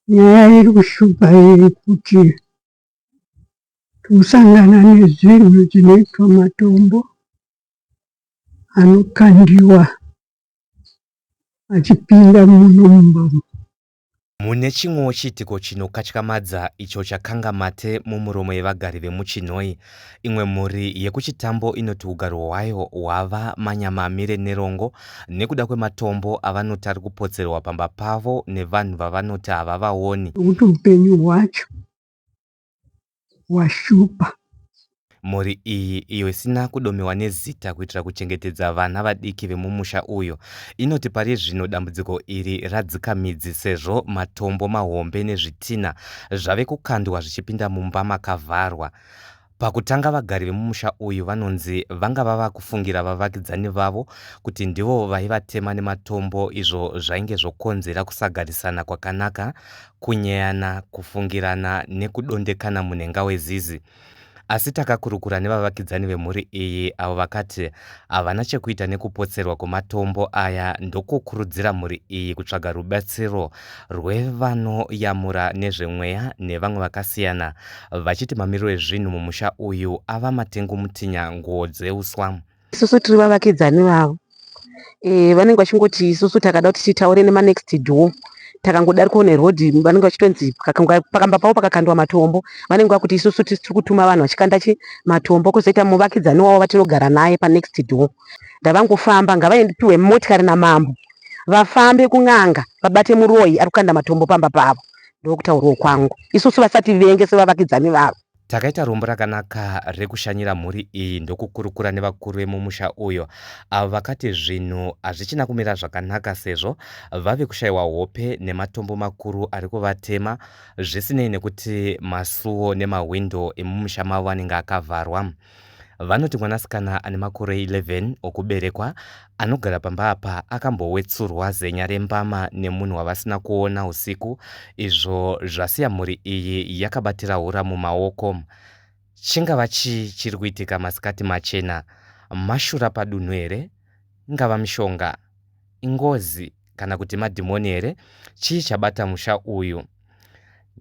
Nyaya iri kushupa yekuti kusangana nezvinhu zvinoitwa matombo anokandiwa achipinda muno mumba umu. Mune chimwewo chiitiko chinokatyamadza icho chakanga mate mumuromo yevagari vemuChinhoyi, imwe mhuri yekuChitambo inoti hugaro hwayo hwava manyama amire nerongo nekuda kwematombo avanoti ari kupotserwa pamba pavo nevanhu vavanoti havavaoni. Nokuti upenyu hwacho hwashupa. Mhuri iyi, iyo isina kudomewa nezita kuitira kuchengetedza vana vadiki vemumusha uyu, inoti pari zvino dambudziko iri radzika midzi sezvo matombo mahombe nezvitinha zvave kukandwa zvichipinda mumba makavharwa. Pakutanga vagari vemumusha uyu vanonzi vanga vava kufungira vavakidzani vavo kuti ndivo vaivatema nematombo izvo zvainge zvokonzera kusagarisana kwakanaka, kunyeyana, kufungirana nekudondekana munhenga wezizi. Asi takakurukura nevavakidzani vemhuri iyi avo vakati havana chekuita nekupotserwa kwematombo aya ndokukurudzira mhuri iyi kutsvaga rubatsiro rwevanoyamura nezvemweya nevamwe vakasiyana vachiti mamiriro ezvinhu mumusha uyu ava matengumutinya nguo dzeuswa. Isusu tiri vavakidzani vavo e, vanenge vachingoti isusu takada kuti titaure nemanext door takangodarikawo nerodhi vanenge vachitonzi pakamba pavo pakakandwa matombo vanenge vakuti isusu tiri kutuma vanhu vachikanda chi matombo kwozoita muvakidzani wavo vatinogara naye panext door ndavangofamba ngavapiwe motikari namambo vafambe kun'anga vabate muroyi ari kukanda matombo pamba pavo ndokutaurawo kwangu isusu vasati venge sevavakidzani vavo. Takaita rombo rakanaka rekushanyira mhuri iyi ndokukurukura nevakuru vemumusha uyu avo vakati zvinhu hazvichina kumira zvakanaka sezvo vave kushaiwa hope nematombo makuru ari kuvatema zvisinei nekuti masuo nemahwindo emumusha mavo anenge akavharwa. Vanoti mwanasikana ane makore 11 okuberekwa anogara pamba apa akambowetsurwa zenya rembama nemunhu wavasina kuona usiku izvo zvasiya mhuri iyi yakabatira hura mumaoko. Chingava chii chiri kuitika masikati machena? Mashura padunhu here? Ingava mishonga? Ingozi kana kuti madhimoni here? Chii chabata musha uyu?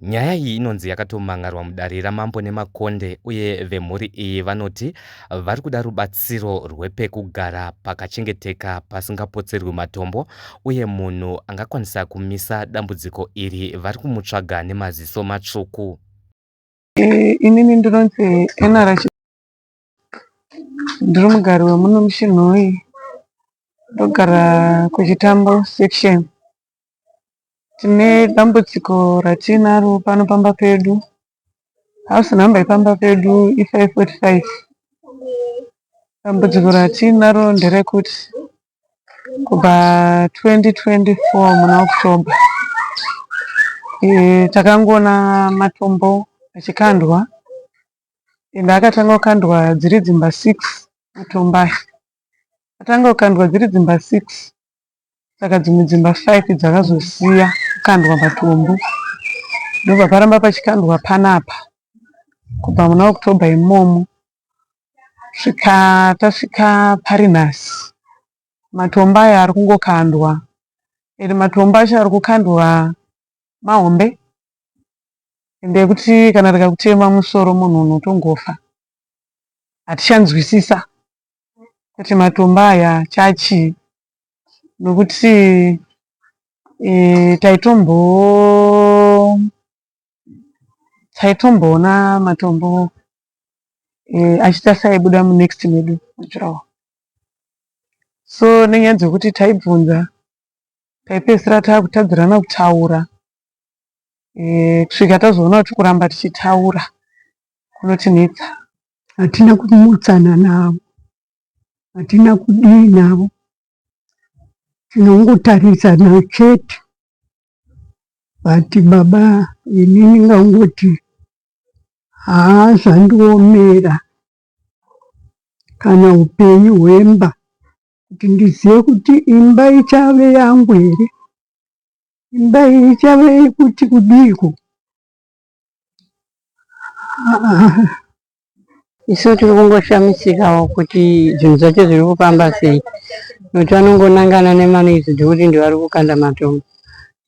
Nyaya iyi inonzi yakatomangarwa mudare ramambo Nemakonde uye vemhuri iyi vanoti vari kuda rubatsiro rwepekugara pakachengeteka pasingapotserwi matombo uye munhu angakwanisa kumisa dambudziko iri vari kumutsvaga nemaziso matsvuku. Inini ndinonzi Enara ndiri mugari wemuno muChinhoyi ndogara kuChitambo section. Tine dambudziko ratinaro pano pamba pedu. House number yepamba pedu i545. Dambudziko ratinaro nderekuti kubva 2024 muna October takangoona matombo achikandwa ende akatanga kukandwa dziri dzimba 6 matombo aya. Atanga kukandwa dziri dzimba 6 saka dzimwe dzimba 5 dzakazosiya kukandwa matombo ndobva paramba pachikandwa panapa kubva muna October imomo kusvika tasvika pari nhasi. Matombo aya ari kungokandwa ende matombo acho ari kukandwa mahombe ende ekuti kana rikakutema musoro munhu unotongofa. Hatichanzwisisa kuti matombo aya chachii nokuti taitomboona matombo achiita seaibuda munext medu mudurawall. So nenyaya dzekuti taibvunza taipedzisira takutadzirana kutaura kusvika tazoona kuti kuramba tichitaura kunotinetsa. Hatina kumutsana navo, hatina kudii navo, tinongotarisana chete. But baba inini ngangoti haa zvandiomera kana upenyu hwemba kuti ndizive kuti imba ichave yangu here, imba iyi ichave yekuti kudiko. Isu tiri kungoshamisikawo kuti zvinhu zvacho zviri kufamba sei nokuti vanongonangana nemanezidhi kuti ndivari kukanda matombo.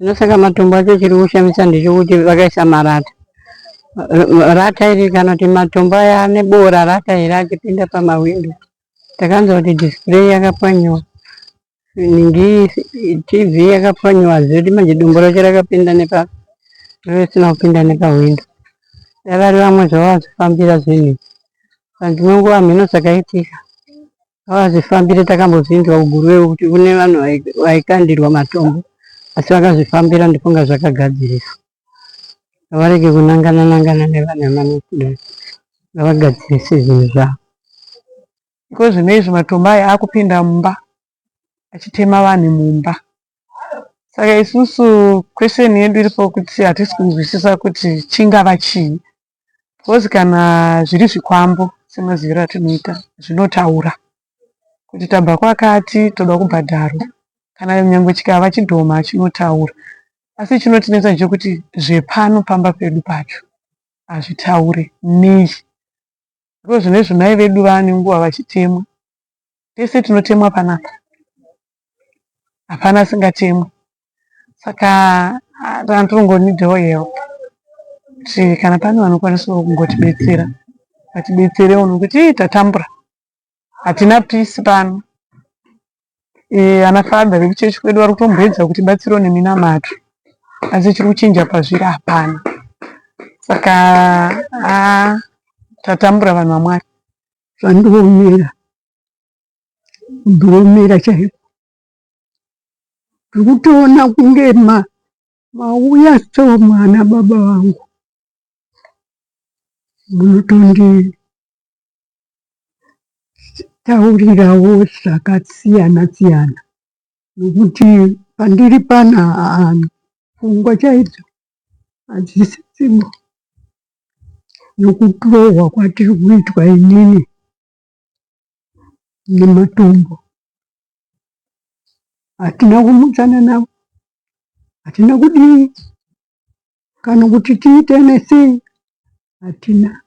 Saka matombo acho chiri kushamisa ndechekuti vakaisa marata. Rata iri kana kuti matombo aya ane bora rata iri achipinda pamawindo. Takanzwa kuti display yakapwanyiwa, nhingi TV yakapwanyiwa hazivi kuti manje dombo racho rakapinda nepa risina kupinda nepawindo. Dai vari vamwe zvavazvifambira zvinhu izvi. Padzimwe nguva hamheno zvakaitika. Ngavazvifambire takambozvinzwa kuGuruve kuti kune vanhu vaikandirwa matombo asi vakazvifambira ndifunga zvakagadziriswa. Ngavarege kunangana nangana nevanhu vemanext ngavagadzirise zvinhu zvavo. Iko zvino izvi matombo aya akupinda mumba achitema vanhu mumba. Saka isusu question yedu iripo kuti hatisi kunzwisisa kuti chingava chii because kana zviri zvikwambo semaziviro atinoita zvinotaura kuti tabva kwakati toda kubhadharwa kana nyangwe chikava chidhoma chinotaura asi chinotinetsa ndechekuti zvepano pamba pedu pacho hazvitaure nei because zvino izvi mai vedu vaane nguva vachitemwa tese tinotemwa panapa hapana asingatemwi saka tinotongonidhawo help kuti kana pane vanokwanisawo kungotibetsera vatibetserewo nokuti ii tatambura hatina peace pano ana father vekuchechi kwedu vari kutomboedza kutibatsirawo neminamato asi chiri kuchinja pazviri hapana saka tatambura vanhu vaMwari. Zvandiomera, kundiomera chaiko. Ndiri kutoona kunge mauya so mwana baba vangu. Munotonditaurirawo zvakasiyana siyana nokuti pandiri pana pfungwa chaidzo hadzisisimo nokurohwa kwatiri kuitwa inini nematombo. Hatina kumutsana navo, hatina kudii kana kuti tiitane sei, hatina.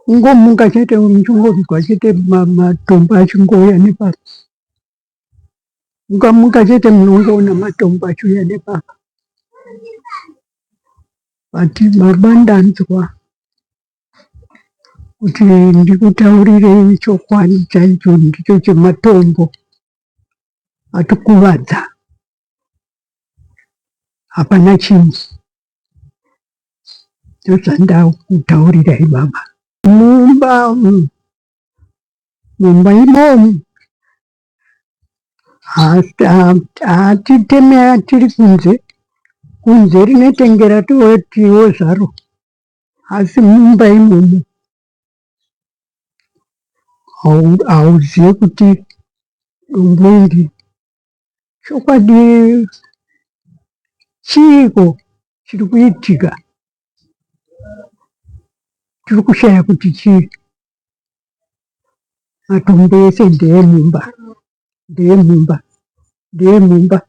Kungomuka chete uchingonzwa chete matombo achingouya nepapa. Mukamuka chete munongoona matombo achiuya nepapa. But baba ndanzwa kuti ndikutaurirei chokwadi chaicho ndicho chematombo atikuvadza. Hapana chimwe. Ndozvandakutaurirai baba. Mumba mumba imomo hatiteme tiri kunze, kunze rinotenge ratotiwo zvaro asi mumba imomo hauzivi kuti dombo iri chokwadi chiiko chiri kuitika. Tiri kushaya kuti chii. Matombo ese ndeemumba, ndeemumba, ndeemumba.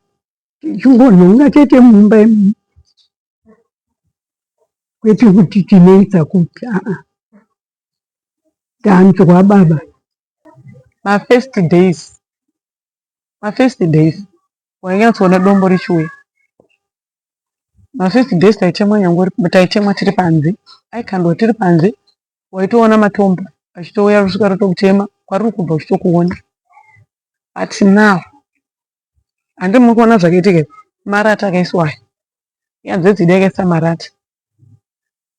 Tichingonhonga chete mumba imomo kwete kuti tinoisa kupi aa. Tanzwa baba. Mafirst days, mafirst days wainyatsoona dombo richiuya. Mafirst days taitemwa nyangwe taitemwa tiri panze, aikandwa tiri panze waitoona matombo achitouya rosvika rotokutema kwariri kubva uchitokuona. But now handiti muri kuona zvakaitika izvi marata akaiswa aya ihanzvadzi yedu yakaisa marata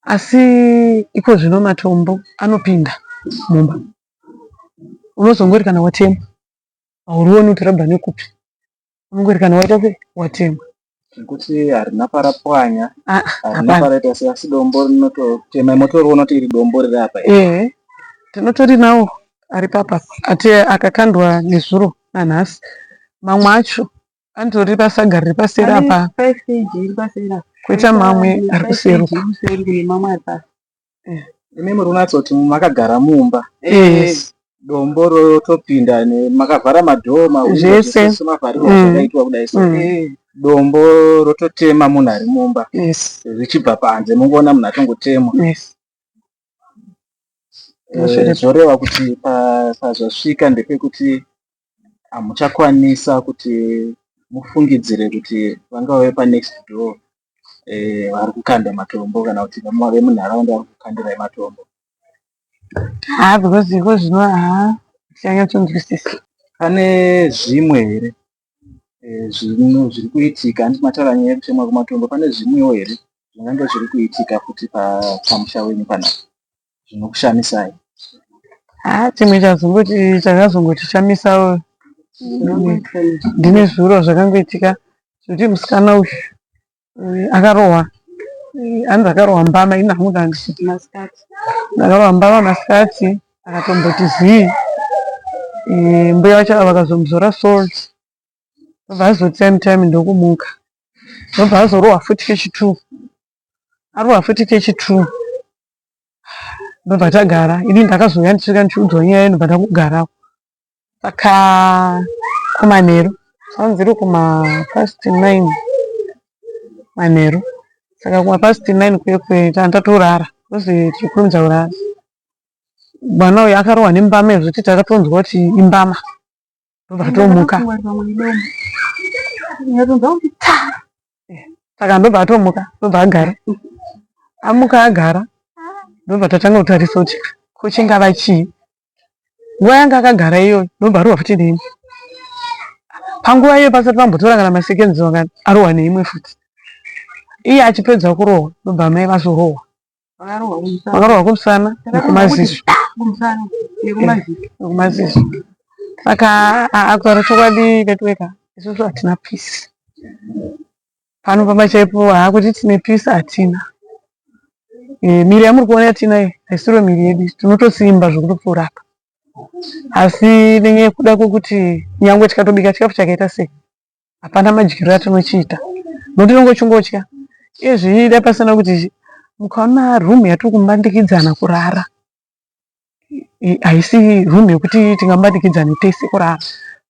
asi iko zvino matombo anopinda mumba unozongoti kana watemwa haurioni kuti rabva nekupi unongoti kana waita sei watemwa. Zvekuti harina parapwanya harina paraita sei asi dombo rinototema motoriona kuti iri dombo riri apa iri. Ehe tinotorinawo ari papa ati akakandwa nezuro nanhasi mamwe acho anotori pasaga riri paseri apa koita mamwe ari kuseri uko. Imi muri kunyatsoti makagara mumba Yes. dombo rotopinda makavhara madhoo mahwindo Zvese. zvese mavharirwa zvakaitwa kudai so dombo rototema munhu ari mumba Yes. richibva panze mungoona munhu atongotemwa. Yes. Zvoreva kuti pazvasvika ndepekuti hamuchakwanisa kuti mufungidzire kuti vangava vepanext door vari kukanda matombo kana kuti vemunharaunda vari kukandirai matombo? Haa because iko zvino haa tichanyatsonzwisisa. Pane zvimwe here zviri kuitika handiti mataura nyaya yekutemwa kwematombo pane zvimwewo here zvingange zviri kuitika futi pamusha wenyu panapa zvinokushamisai? Haa chimwe chazongoti chakazongotichamisawo ndine zuro zvakangoitika zvekuti musikana uyu akarohwa hanzi akarohwa mbama ini hangu ndandisipo akarohwa mbama masikati akatomboti zii mbuya vacho ava vakazomuzora salt ndobva azoti time time ndokumuka ndobva azorohwa futi kechi2 arohwa futi kechi2 ndobva tagara ini ndakazouya ndichisvika ndichiudzwa nyaya ndobva ndakugarawo saka kumanheru zvanzi iri kuma past 9 manheru saka kuma past 9 kuye kuye tatorara tozi tirikurumidza kurara mwana uyu akarohwa nembama yekuti takatonzwa kuti imbama ndobva atomuka saka ndobva atomuka ndobva agara amuka agara ndobva tatanga kutarisa kuti ko chingava chii nguva yanga akagara iyoyo ndobva arohwa futi neimwe panguva iyoyo pasati pambotora kana maseconds mangani arohwa neimwe futi iye achipedza kurohwa ndobva amai vazorohwa vakarohwa kumusana nekumaziso nekumaziso saka kutaura chokwadi veduweka isusu hatina peace pano pamba chaipo haa kuti tine peace hatina miri yamuri kuona yatinayo haisiro miri yedu tinotosimba zvekutopfuura apa asi nenyaya yekuda kwekuti nyangwe tikatobika chikafu chakaita sei hapana madyiro atinochiita nokuti tinonge uchingotya iyezvi dai pasina kuti mukaona room yatiri kumbandikidzana kurara haisi room yekuti tingambanikidzane tese kurara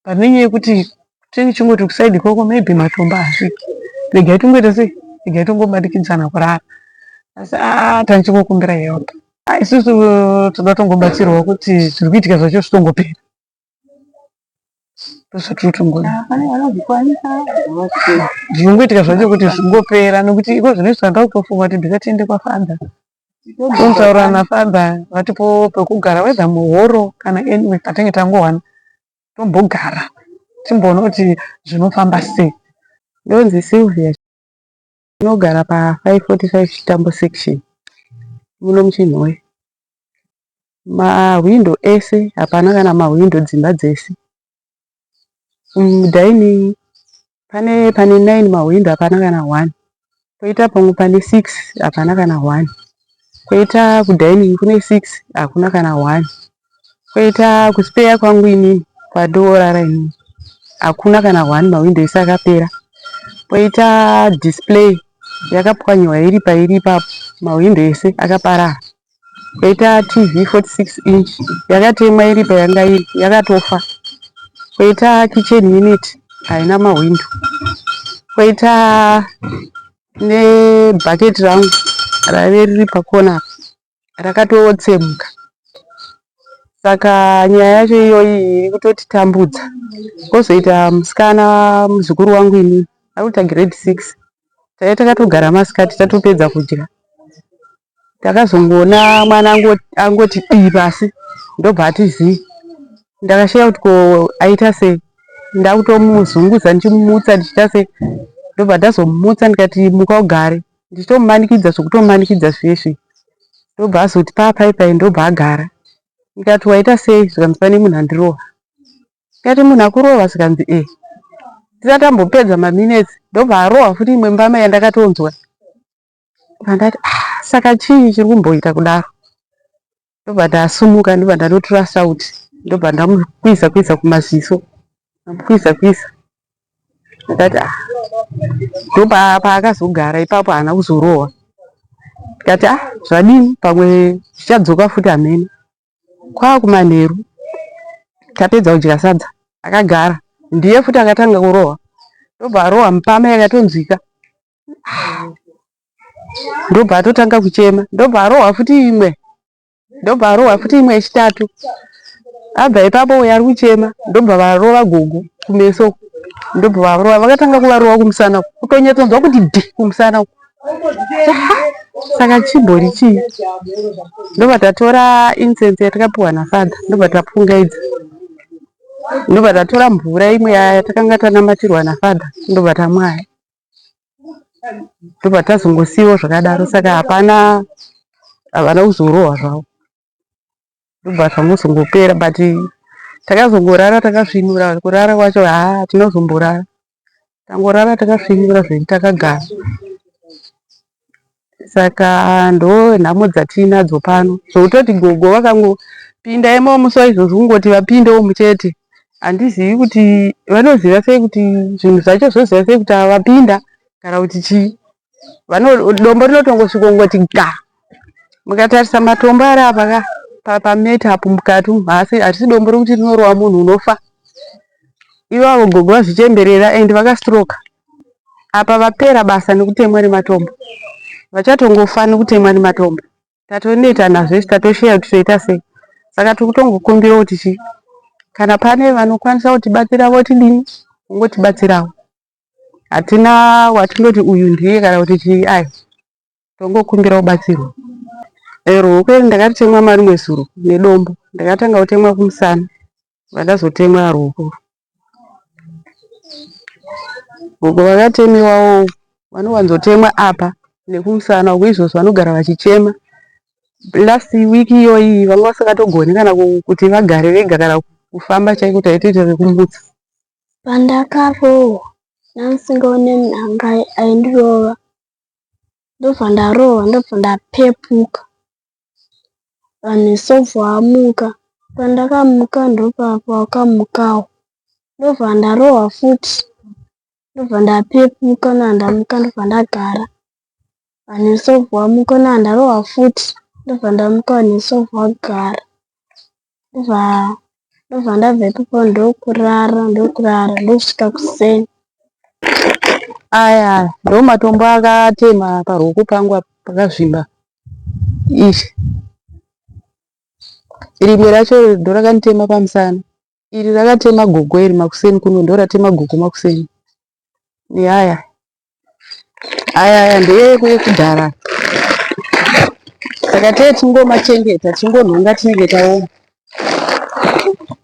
but nenyaya yekuti tinenge tichingoti kuside ikoko maybe matombo haasviki regai tingoita sei regai tingobatikidzana kurara asi aa tanichingokumbira help isusu toda tongobatsirwa kuti zviri kuitika zvacho zvitongopera ndozvatinotongoda zvinongoitika zvacho kuti zvingopera nekuti iko zvinoitwa ndakutofunga kuti ndika tiende kwafather tonotaura nafather vatipo pekugara whether muhoro kana anyway patinge tangowana tombogara timboona kuti zvinofamba sei. Ndonzi Sylvia ndinogara pa 545 Chitambo section muno muChinhoyi. Mahwindo ese hapana kana mahwindo dzimba dzese. Mudining pane pane 9 mahwindo hapana kana 1. Koita pamwe pane 6 hapana kana 1. Koita kudining kune 6 hakuna kana 1. Koita kuspare kwangu inini kwandorara inini hakuna kana 1 mahwindo ese akapera. Koita display yakapwanyiwa iri pairi ipapo mahwindo ese akaparara. Koita TV 46 inch yakatemwa iri payanga iri yakatofa. Koita kitchen unit haina mahwindo. Koita nebhaketi rangu raive riri pakona apa rakatotsemuka. Saka nyaya yacho iyoyi iri kutotitambudza. Kwozoita musikana muzukuru wangu inini ari kuita grade 6 taive takatogara masikati tatopedza kudya. Takazongoona mwana angoti dii pasi ndobva ati zii. Ndakashaya kuti ko aita sei. Ndakutomuzunguza ndichimumutsa ndichiita sei. Ndobva ndazomumutsa ndikati muka ugare. Ndichitomumanikidza zvekutomumanikidza zviye zviye. Ndobva azoti paapai pai ndobva agara. Ndikati waita sei zvikanzi pane munhu andirova. Ndikati munhu akurova zvikanzi eh. Tisati tambopedza maminetsi ndobva arova futi imwe mbama yandakatonzwa. Ndati ah, saka chii chiri kumboita kudaro? Ndobva ndasumuka ndobva ndanotora sauti ndobva ndamukwiza kwiza kumaziso ndamukwiza kwiza ndikati ah ndopaakazogara ipapo haana kuzorohwa ndikati ah zvadini pamwe zvichadzoka futi hameno kwakumanheru tapedza kudya sadza akagara ndiye futi akatanga kurohwa ndobva arohwa mupama yakatonzwika ndobva atotanga kuchema ndobva arohwa futi imwe ndobva arohwa futi imwe yechitatu abva ipapo uyo ari kuchema ndobva varova gogo kumeso. Ndobva varova, vakatanga kuvarova kumusana uku, kutonyatsonzwa kuti dhi kumusana uku. Saka chimbori chii? Ndobva tatora incense yatakapiwa nafather, ndobva tapfungaidza. Ndobva tatora mvura imwe yatakanga tanamatirwa nafather, ndobva tamwaya. Ndobva tazongosiiwa zvakadaro, saka hapana havana kuzorohwa zvavo. Ndobva zvangozongopera but takazongorara takasvinura, kurara kwacho haa hatina kuzomborara. Tangorara takasvinura zvedu takagara. Saka ndonhamo dzatiinadzo pano zvekutoti gogo vakangopinda imomo musi waizvozvi kungoti vapindewo muchete handizivi kuti vanoziva sei kuti zvinhu zvacho zvoziva sei kuti ava vapinda kana kuti chii. Dombo rinotongosvika kungoti ga. Mukatarisa matombo ari apa ka pameti apo mukati umu haasi harisi dombo rekuti rinorova munhu unofa. Ivavo gogo vazvichemberera and vakastroka. Apa vapera basa nekutemwa nematombo. Vachatongofa nekutemwa nematombo. Tatoneta nazvo isu tatosheya kuti toita sei. Saka tiri kutongokumbira kuti chii kana pane vanokwanisa kutibatsira votidini vongotibatsirawo. Hatina watinoti uyu ndiye kana kuti chii ai. Tongokumbira kubatsirwa. Ruoko iri ndakaritemwa marimwe zuro nedombo. Ndakatanga kutemwa kumusana vandazotemwa ruoko. Gogo vakatemiwawo vanowanzotemwa apa nekumusana uku izvozvi vanogara vachichema. Last week iyoyi vanga vasingatogoni kana kuti vagare vega kana kufamba chaiko taitoita vekumutsa. Pandakarohwa ndamusingaone munhu anga aindirova ndobva ndarohwa ndobva ndapepuka vanhu vese vobva vamuka. Pandakamuka ndopavakamukawo ndobva ndarohwa futi ndobva ndapepuka ndobva ndamuka ndobva ndagara. Vanhu vese vobva vamuka ndobva ndarohwa futi ndobva ndamuka vanhu vese vobva vagara. Ndobva ndabva ipapo ndokurara ndokurara ndokusvika kuseni. Aya ndomatombo akatema paruoko pangu apa pakazvimba izvi. Rimwe racho ndorakanditema pamusana. Iri rakatema gogo iri makuseni kuno ndoratema gogo makuseni. Neaya aya aya ndeekudhara saka tee tingomachengeta tingonhonga tinenge taoma.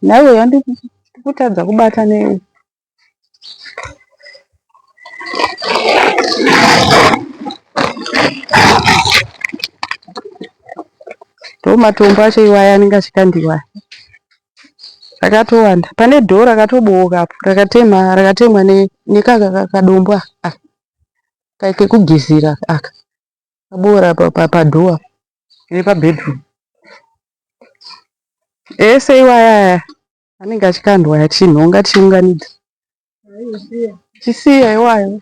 Nhaiwe yandikutadza kubata ne ndomatombo acho iwaya anenge achikandiwa aya. Rakatowanda. Pane dhoo rakatobooka apo rakatema rakatemwa nekaka kadombo aka kekugezera aka kaboora padhoo apa nepabedroom. Ese iwaya aya anenge achikandwa aya tichinhonga tichiunganidza. Chisiya iwayo.